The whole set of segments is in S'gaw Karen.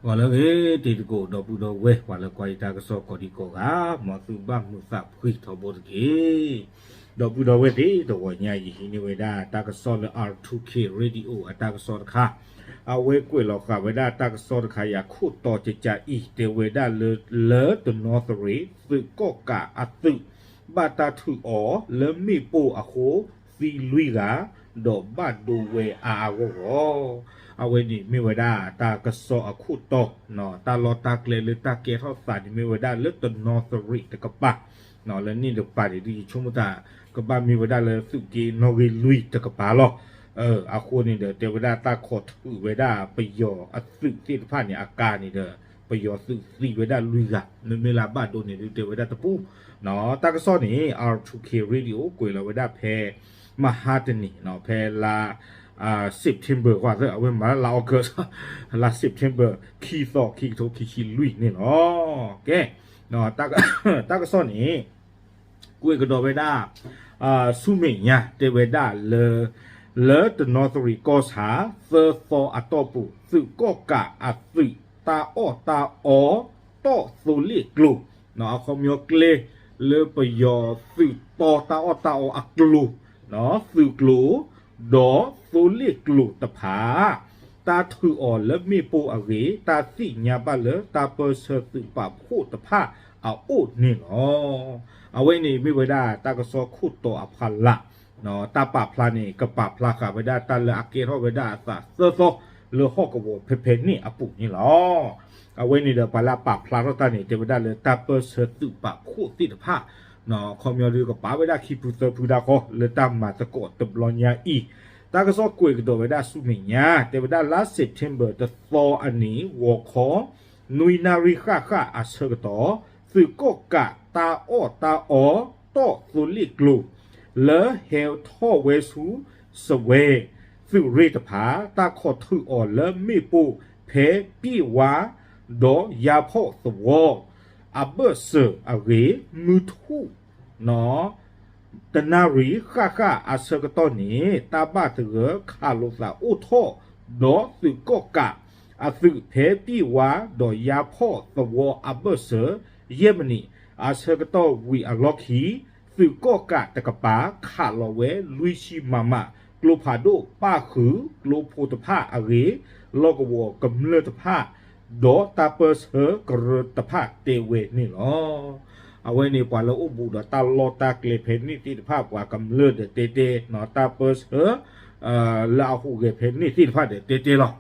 ဂီၤလၢအဂ့ၤ တံၤသကိး ဒီပုၢ်ဒီဝဲၢ် ပှၤလၢကွၢ်ယတၢ်ကစီၣ်ကိးဒံကိးဂၤ, မ်သုဘၣ်မုာ်သးဖှံထီဘိတက့ၢ်. ဒီပုၢ်ဒီဝဲၢ်သ့ၣ်တဂီၤညါအံၤ ဟံးန့ၢ်ဝဲဒၣ်တၢ်ကစီၣ်လၢ R two K Radio အတၢ်ကစီၣ်တခါ, အဝဲကွဲးလီၤဃာ်ဝဲဒၣ်တၢ်ကစီၣ်တခါအံၤအခိၣ်တီ ကကးအံၤ တဲဝဲဒၣ်လၢ လၢတနီသရံၣ် သုးကီၣ်ကးအသုး ဘၣ်တၢ်ထုးအီၤလၢမ့ၣ်ပိၢ်အဃိ သံလွံၢ်ဂၤ, ဒီးဘၣ်ဒိဝဲအါအါဂီၢ်ဂီၢ်. အဝဲန့ၣ်မ့ၢ်ဝဲဒၣ်တၢ်ကစီၣ်အခိၣ်တီ, တၢ်လီၢ်တၢ်ကျဲလၢတၢ်ကဲထီၣ်သးန့ၣ်မ့ၢ်ဝဲဒၣ်လၢတနီသရံၣ်တကပၤ, လၢန့ၣ်တကပၤန့ၣ်ဒ်ယဆိကမိၣ်သး ကဘၣ်မ့ၢ်ဝဲဒၣ်လၢသုးက့နီၣ်ဂံၢ်လွံၢ်တကပၤလီၤ. အဃိန့ၣ်ဒီး တဲဝဲဒၣ်တၢ်ခိးထုးဝဲဒၣ်ပယီၤအသုးသ့ၣ်တဖၣ်န့ၣ် အကါန့ၣ်ဒီး ပယီၤသုးသံဝဲဒၣ်လွံၢ်ဂၤ, မ့မ့ၢ်လၢအဘၣ်ဒိန့ၣ်ဒုးတဲဝဲဒၣ်တပူၤ. တၢ်ကစီၣ်န့ၣ် R two K Radio ကွဲးလီၤဝဲဒၣ်ဖဲ မဟါတနံၤ ဖဲလါ September ဃီသၢ အဝဲမၤလၢလါ August, လါ September ခံသီ ခံကထိခံဆံလွံၢ်န့ၣ်လီၤ. ကဲ, တၢ်ကစီၣ်န့ၣ် ကွဲးကဒီးဝဲဒၣ် ဆူမဲာ်ညါ တဲဝဲဒၣ်လၢ လၢတနီသရံၣ်ကီၢ်ဆၣ် သၢသီအတီၢ်ပူၤ သုးကီၣ်ကးအသုး တၢ်အီၣ်တၢ်အီ တီၣ်သိလ့ၣ်ကျိၤ, အခီပညီကျဲ လၢပယီၤသုးတီတၢ်အီၣ်တၢ်အီအကျိၤ, သုးကျိၤ, ဒီးသိလ့ၣ်ကျိၤတဖၣ် တၢ်ထုးအီၤလၢမ့ၣ်ပိၢ်အဂ့ၢ် တၢ်သ့ၣ်ညါဘၣ်လၢတၢ်ပၢၢ်ဆၢသုးပာ်ဖှိၣ်တဖၣ်အအိၣ်န့ၣ်လီၤ. အဝဲန့ၣ်မ့ၢ်ဝဲဒၣ်တၢ်ကစီၣ်ခိၣ်တီအဖီလာ်, တၢ်ပာ်ဖျါန့ၣ် ကပာ်ဖျါဃာ်ဝဲဒၣ်တၢ်လၢအကဲထီၣ်ဝဲဒၣ်အသးသၢသီ လၢဟီၣ်ကဝီၤဖဲဖဲန့ၣ်အပူၤန့ၣ်လီၤ. အဝဲန့ၣ်ဒီးပှၤလၢအပာ်ဖျါထီၣ်တၢ်န့ၣ် တဲဝဲဒၣ်လၢတၢ်ပၢၢ်ဆၢသုးပာ်ဖှိၣ်သ့ၣ်တဖၣ်, အခီပညီဒုးကပာ်ဝဲဒၣ်ခံဖုသၢဖုဒၣ်ဃီ လၢတၢ်မၤသကိးတဘျီညါအံၤ, တၢ်ကစီၣ်ကွဲးကဒီးဝဲဒၣ်ဆူမဲာ်ညါ တဲဝဲဒၣ်လါ September တသီအနံၤ ဂီၤခီ နွံနၣ်ရံၣ်ဃၣ်ဃၣ်အဆၢကတီၢ်, သုးကီၣ်ကးတၢ်အီၣ်တၢ်အီ တီၣ်သိလ့ၣ်ကျိၤ လၢဟဲထီၣ်ဝဲဆူ စဝဲ သုးရ့ၣ်တဖၣ် တၢ်ခိးထုးအီၤလၢမ့ၣ်ပိၢ်ဖဲပ့ၢ်ဝါ ဒီးယါဖီၣ်သဝီ အဘၢၣ်စၢၤအဂ့ၢ် မုၢ်ထူၣ် တနၣ်ရံၣ်ဃၣ်ဃၣ်အဆၢကတီၢ်န့ၣ် တၢ်ဘၣ်သဂၢၢ်ခးလိာ်သးအိၣ်ထီၣ် ဒီးသုးကီၣ်ကးအသုးဖဲပ့ၢ်ဝါ ဒီးယါဖီၣ်သဝီအဘၢၣ်စၢၤ ယဲၢ်မံးနံး အဆၢကတီၢ်ဝံၤအလီၢ်ခံ သုးကီၣ်ကးတကပၤ ခးလီၤဝဲလွံၢ်ဆံ မမ ကျိဖးဒိၣ်ပၣ်ဃုာ် ကျိဖိတဖၣ်အဂ့ၢ် လီၢ်ကဝီၤကမျၢၢ်တဖၣ် ဒီးတၢ်ပၢၢ်ဆၢကရၢတဖၣ်တဲဝဲန့ၣ်လီၤ. အဝဲန့ၣ်ပှၤလၢအိၣ်ဘူးဒီးတၢ်လီၢ်တၢ်ကျဲဖဲန့ၣ်သ့ၣ်တဖၣ် ပှၤကမျၢၢ်ဒီးတဲတဲ တၢ်ပၢၢ်ဆၢ လၢအဟူးဂဲၤဖဲန့ၣ်သ့ၣ်တဖၣ်ဒီးတဲတဲလီၤ.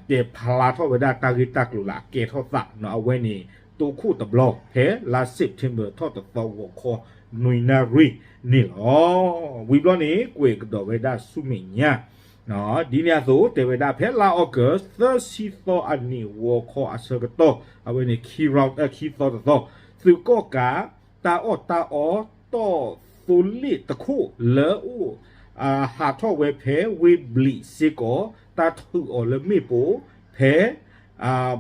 တဲဖျါထီၣ်ဝဲဒၣ်တၢ်ဂ့ၢ်တၢ်ကျိၤလၢအကဲထီၣ်သး အဝဲန့ၣ် တိခိၣ်တဘျီ ဖဲလါ September ထီၣ်တသီဂီၤခီ နွံနၣ်ရံၣ်န့ၣ်လီၤ. ဝံၤဘျီန့ၣ် ကွဲးကဒီးဝဲဒၣ်ဆူမဲာ်ညါ ဒ်န့ၣ်အသိး တဲဝဲဒၣ်ဖဲလါ August သၢဆံသီအနံၤ ဂီၤခီအဆၢကတီၢ် အဝဲန့ၣ် ခံသီတသီ သုးကီၣ်ကး တၢ်အီၣ်တၢ်အီ တီၣ်သိလ့ၣ်တခိၣ်လၢအိၣ် ဟးထီၣ်ဝဲဖဲဝ့ၢ်ဘျံးစ့ၢ်ကီး တၢ်ထုးအီၤလၢမ့ၣ်ပိၢ် ဖဲ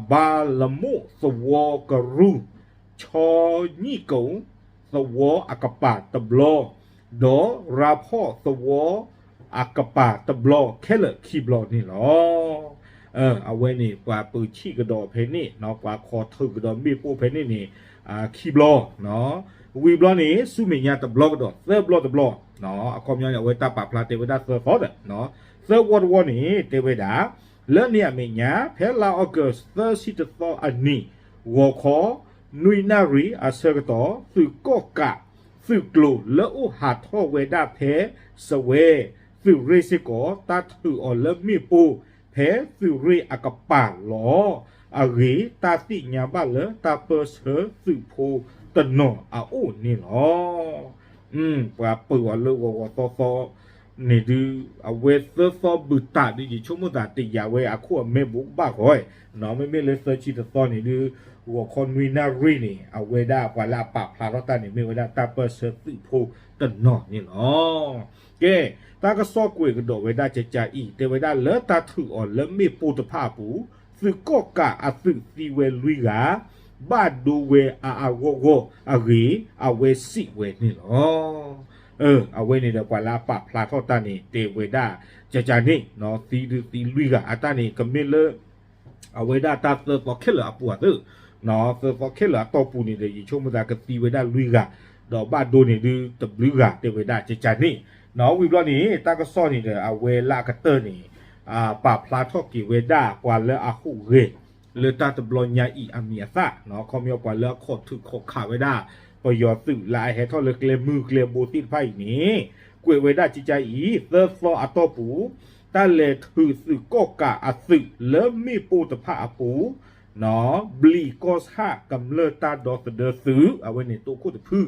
ဘၤလမိၣ်သဝီကရူၢ် ဆီညံၣ်ကိၣ်သဝီအကပၤတဘျီ ဒီးရၤဖီၣ်သဝီအကပၤတဘျီ ခဲလၢာ်ခံဘျီန့ၣ်လီၤ. အဝဲန့ၣ် ပှၤပၢၤဆံၣ်ကဒီးဖဲန့ၣ် ပှၤခိးထုးကဒီးမ့ၣ်ပိၢ်ဖဲန့ၣ်န့ၣ် ခံဘျီ ဝံၤဘျီန့ၣ် ဆူမဲာ်ညါတဘျီကဒီး သၢဘျီတဘျီ အခီပညီန့ၣ် အဝဲတၢ်ပာ်ဖျါတဲဝဲဒၣ်သၢသီဒီး သၢဝီတဝီန့ၣ် တဲဝဲဒၣ် လၢန့ၣ်အမဲာ်ညါ ဖဲလါ August သၢဆံတသီအနံၤ ဂီၤခီ နွံနၣ်ရံၣ်အဆၢကတီၢ် သုးကီၣ်ကး သုးကျိၤလၢအိၣ်ဟးထီၣ်ဝဲဒၣ်ဖဲ စဝဲ သုးရ့ၣ်စ့ၢ်ကီး တၢ်ထုးအီၤလၢမ့ၣ်ပိၢ် ဖဲသုးရ့ၣ်အကပၤလီၤ. အဂ့ၢ် တၢ်သ့ၣ်ညါဘၣ်လၢတၢ်ပၢၢ်ဆၢသုးဖိတနီၤအအိၣ်န့ၣ်လီၤ. ပှၤပၢၤအီၤလၢဂီၤဂီၤသီသီန့ၣ်ဒုး အဝဲသၢသီဘုးတၢ်ဒုး ယဆိကမိၣ်သးတယာ်ဝဲအခိၣ်အမဲဘိးဘၣ်ဂီၢ်, မ့မ့ၢ်လၢသၢဆံတသီန့ၣ်ဒုး ဂီၤခီနွံနၣ်ရံၣ်န့ၣ် အဝဲဒၣ်ပှၤလၢအပာ်ဖျါထီၣ်တၢ်န့ၣ် မ့ၢ်ဝဲဒၣ်တၢ်ပၢၢ်ဆၢသုးဖိတနီၤန့ၣ်လီၤ. ကဲ, တၢ်ကစီၣ်ကွဲးကဒီးဝဲဒၣ်ကကးအံၤ တဲဝဲဒၣ်လၢတၢ်ထုးအီၤလၢမ့ၣ်ပိၢ်တဖၣ်အပူၤ သုးကီၣ်ကးအသုးသံဝဲလွံၢ်ဂၤ ဘၣ်ဒိဝဲအါအါဂီၢ်ဂီၢ်အဂ့ၢ် အဝဲစံးဝဲန့ၣ်လီၤ. အဝဲန့ၣ်ဒီးပှၤလၢအပာ်ဖျါထီၣ်တၢ်န့ၣ် တဲဝဲဒၣ်ကကးန့ၣ် သံဒုးသံလွံၢ်ဂၤ အတၢ်န့ၣ် ကမ့ၢ်လၢ အဝဲဒၣ်တၢ်သၢသီခဲလၢာ်အပူၤအသိး, သၢသီခဲလၢာ်အတီၢ်ပူၤန့ၣ်ဒီး ယဆိကမိၣ်သးကသံဝဲဒၣ်လွံၢ်ဂၤ, ဒီးဘၣ်ဒိန့ၣ်ဒုတဘျုးဂၤ တဲဝဲဒၣ်ကကန့ၣ်, ဝံၤဘျီန့ၣ် တၢ်ကစီၣ်န့ၣ်ဒီး အဝဲလၢအကတၢၢ်န့ၣ် ပာ်ဖျါထီၣ်က့ၤဝဲဒၣ်ပှၤလၢအဟူးဂဲၤ လၢတၢ်တဘျီညါအံၤအမံၤအသၣ်, ခီပညီပှၤလၢအခီၣ်ထုးခီၣ်ခးဝဲဒၣ် ပယီၤသုးလၢအဟဲထီၣ်လၢကျဲမုၢ်ကျဲဘိသ့ၣ်တဖၣ်အံၤန့ၣ်, ကွဲးဝဲဒၣ်ကကအံၤ သၢသီအတီၢ်ပူၤ တၢ်လဲၤထုးသုးကီၣ်ကးအသုးလၢမ့ၣ်ပိၢ်တဖၣ်အပူၤ, ဘျံးကီၢ်ဆၣ်ကမျၢၢ်တၢ်ဒီသဒၢသုး အဝဲန့ၣ်တိခိၣ်တဖု,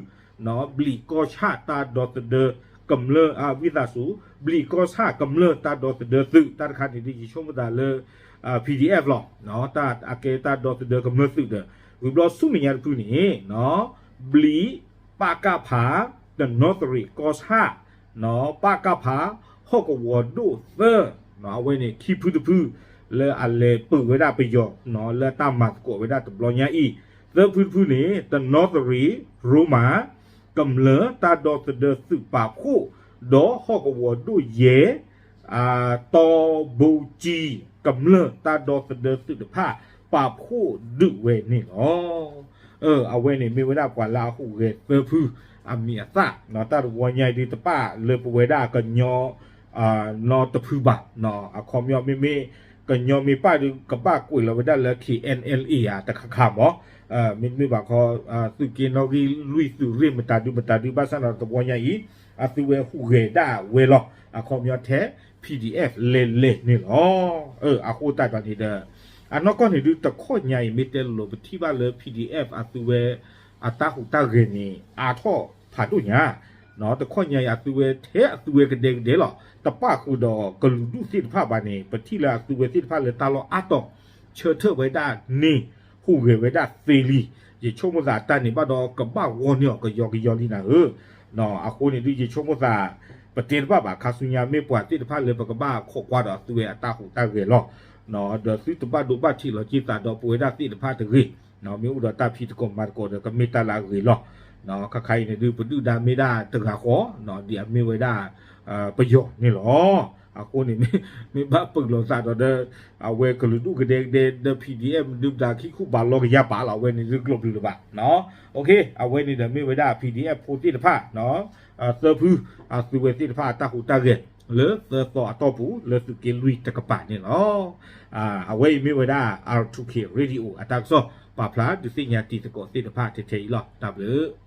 ဘျံးကီၢ်ဆၣ်တၢ်ဒီသဒၢကမျၢၢ် ဝံသးစူၤ, ဘျံးကီၢ်ဆၣ်ကမျၢၢ်တၢ်ဒီသဒၢသုး တၢ်တခါန့ၣ်ဒု ယဆိကမိၣ်သးလၢ PDF လီၤ, တၢ်အကဲတၢ်ဒီသဒၢကမျၢၢ်သုးဒီး, ဝံၤဘျီဆူမဲာ်ညါတဖုန့ၣ် ဘျံး ပကဖ တနီသရံၣ်ကီၢ်ဆၣ်, ပကဖ ဟီၣ်ကဝီၤဒိၣ်သၢ, အဝဲန့ၣ်ခံဖုတဖု လၢအလဲၤပၢၢ်ဝဲဒၣ်ပယီၤ လၢတၢ်မၤသကိးဝဲဒၣ်တဘျီညါအံၤ, သၢဖုတဖုန့ၣ် တနီသရံၣ် ရိမၤ ကမျၢၢ်တၢ်ဒီသဒၢသုးပာ်ဖှိၣ် ဒီးဟီၣ်ကဝီၤဒိၣ်ယဲၢ် တီဘိကၠံ ကမျၢၢ်တၢ်ဒီသဒၢသုးတဖၣ် ပာ်ဖှိၣ်ဒုးဝဲန့ၣ်လီၤ. အဝဲန့ၣ်မ့ၢ်ဝဲဒၣ်ပှၤလၢအဟူးဂဲၤသၢဖုအမံၤအသၣ်, တၢ်တဝီညါအံၤဒုတပာ်လၢပဝဲဒၣ်ကညီနီတဖုဘၣ်, အခီပညီမ့မ့ၢ် ကညီမ့ၢ်ပာ်ဒု ကဘၣ်ကွဲးလီၤဝဲဒၣ်လၢ KNLA ဧါ တခါခါမး, မ့တမ့ၢ်ဘၣ်ခီ သုးက့နီၣ်ဂံၢ်လွံၢ်သုးရ့ၣ်မတၤဒုမတၤဒု ဘၣ်ဆၣ်ဒီးတဝီညါအံၤ အသုဝဲဟူးဂဲၤဒၣ်ဝဲလီၤ, အခီပညီထဲ PDF လဲၤလဲၤန့ၣ်လီၤ. အဃိသတးဒီးန့ၣ်ဒီး အနီၢ်ကီၢ်န့ၣ်ဒုတခီညါအံၤ မ့ၢ်တဲလိၤလိၤ ပထံၣ်ဘၣ်လၢ PDF အသုဝဲ အတၢ်ဟူးတၢ်ဂဲၤန့ၣ် အါထီၣ်ဖးဒိၣ်ညါ, တခီညါအံၤ အသုဝဲထဲအသုဝဲကဒဲကဒဲလီၤ, တပာ်ဃုာ်ဒီးကလုာ်ဒူၣ်သ့ၣ်တဖၣ်ဘၣ်န့ၣ် ပထံၣ်လၢအသုဝဲသ့ၣ်တဖၣ်လၢတၢ်လီၢ်အါတီၤ ဆၢထၢၣ်ဝဲဒၣ်န့ၣ် ဟူးဂဲၤဝဲဒၣ်သ့လံ, ယဆိကမိၣ်သးတၢ်န့ၣ်ဘၣ်ဒီးကဘၣ်ဂီၢ်န့ၢ်အီၤကယီကယီလံနၤဧၢ, အဃိန့ၣ်ဒု ယဆိကမိၣ်သး ပတဲတဘၣ်ဘၣ် ခါဆူညါမ့ၢ်ပှၤသ့ၣ်တဖၣ်လၢပကဘၣ်ခိးကွၢ်ဒီးအသုဝဲအတၢ်ဟူးတၢ်ဂဲၤလီၤ, ဒီးသုတဘၣ်ဒိဘၣ်ထံးလီၤက့ၤသးဒီးပဝဲဒၣ်သ့ၣ်တဖၣ်တဂ့ၤ, မ့ၢ်အိၣ်ဒီးတၢ်ဖံးသကိးမၤသကိးဒီးကမ့ၢ်တၢ်လၢအဂ့ၤလီၤ, ခါခါအံၤန့ၣ်ဒု ပဒုၣ်ဒါမ့ၢ်ဒၣ်တဂၤဃီ, ဒ်အမ့ၢ်ဝဲဒၣ် ပယီၤန့ၣ်လီၤ. အဃိန့ၣ် မ့ၢ်ဘၣ်ပာ်လီၤသးဒီးဒီး အဝဲကလုာ်ဒူၣ်ကဒဲကဒဲဒီး PDF ဒုးပတၢ်ခံခူဘၣ်လီၤကယၤပာ်လီၤ အဝဲန့ၣ်ဒုကျိးဘျုးလၢၤဘၣ်, အဝဲန့ၣ်ဒီးမ့ၢ်ဝဲဒၣ် PDF ဖိသ့ၣ်တဖၣ် သၢဖု အသုဝဲသ့ၣ်တဖၣ်အတၢ်ဟူးတၢ်ဂဲၤ လၢသၢသီအတီၢ်ပူၤ လၢသုးက့လွံၢ်တကပၤန့ၣ်လီၤ. အဝဲအံၤမ့ၢ်ဝဲဒၣ် R two K Radio အတၢ်ကစီၣ် ပာ်ဖျါဒုးသ့ၣ်ညါတံၤသကိးသ့ၣ်တဖၣ်ထဲထဲအံၤလီၤ. တၢ်ဘျုး